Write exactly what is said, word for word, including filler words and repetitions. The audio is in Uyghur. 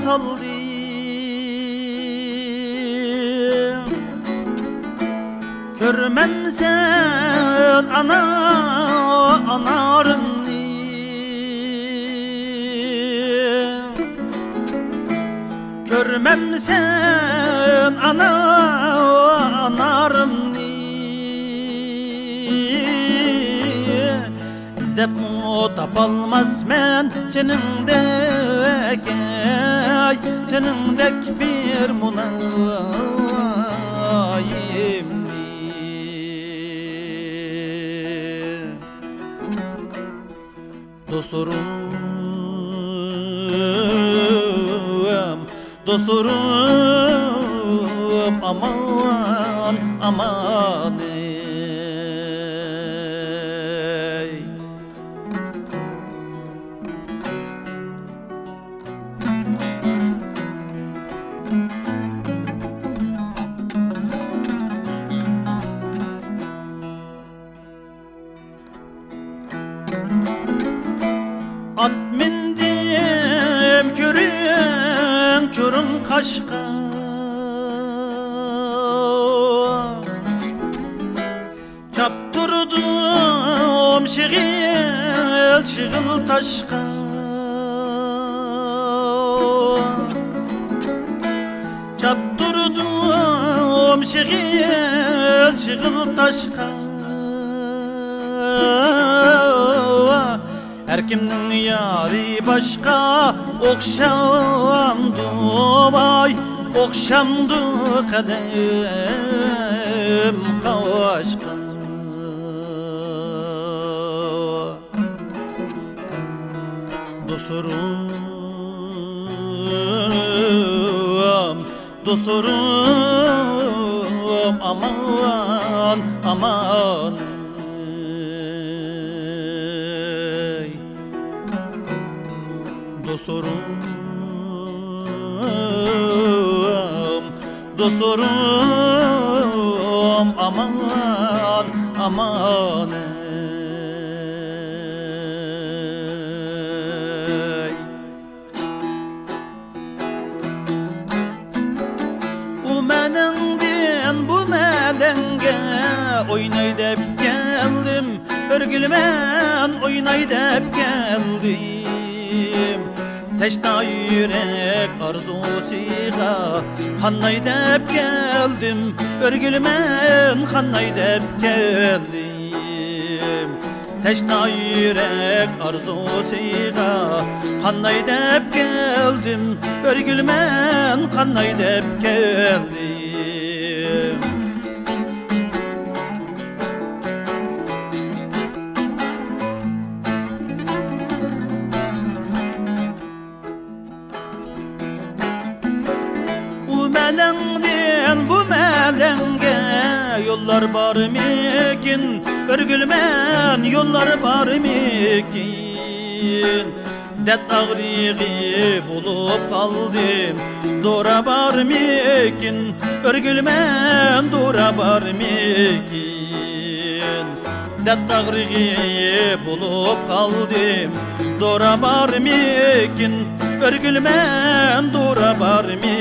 سالدى. كۆرمەمسەن ئانا ئانارىمنى، كۆرمەمسەن ئانا ئانارىمنى. ئىزدەپمۇ تاپالماسمەن سېنىڭدەك، ئەي، سېنىڭدەك بىر مۇلايىمنى. دوستلىرىم، دوستلىرىم ئامان، ئامان، ئەي. ئات مىندىم كۈرۈڭ، كۈرۈڭ قاشقا. چاپتۇردۇم شېغىل، شېغىل تاشقا. چاپتۇردۇم شېغىل، شېغىل تاشقا. ھەر كىمنىڭ يارى باشقا، ئوخشامدۇ ۋاي، ئوخشامدۇ قەدەم قاۋاشقا. دوستلىرىم، دوستلىرىم ئامان، ئامان، ئەي. دوستلىرىم، دوستلىرىم ئامان، ئامان، ئەي. ئۇ مەلەڭدىن بۇ مەلەڭگە، ئويناي دەپ كەلدىم، ئۆرگۈلمەن ئويناي دەپ كەلدىم. تەشنا يۈرەك ئارزۇسىغا، قاناي دەپ كەلدىم، ئۆرگۈلمەن قاناي دەپ كەلدىم. تەشنا يۈرەك ئارزۇسىغا، قاناي دەپ كەلدىم، ئۆرگۈلمەن قاناي دەپ كەلدىم. ئۇ مەلەڭدىن بۇ مەلەڭگە، يوللار بارمىكىن، ئۆرگۈلمەن، يوللار بارمىكىن؟ دەرد ئاغرىقى بولۇپ قالدىم، دورا بارمىكىن؟ ئۆرگۈلمەن، دورا بارمىكىن؟ دەرد ئاغرىقى بولۇپ قالدىم، دورا بارمىكىن؟ ئۆرگۈلمەن، دورا بارمىكىن؟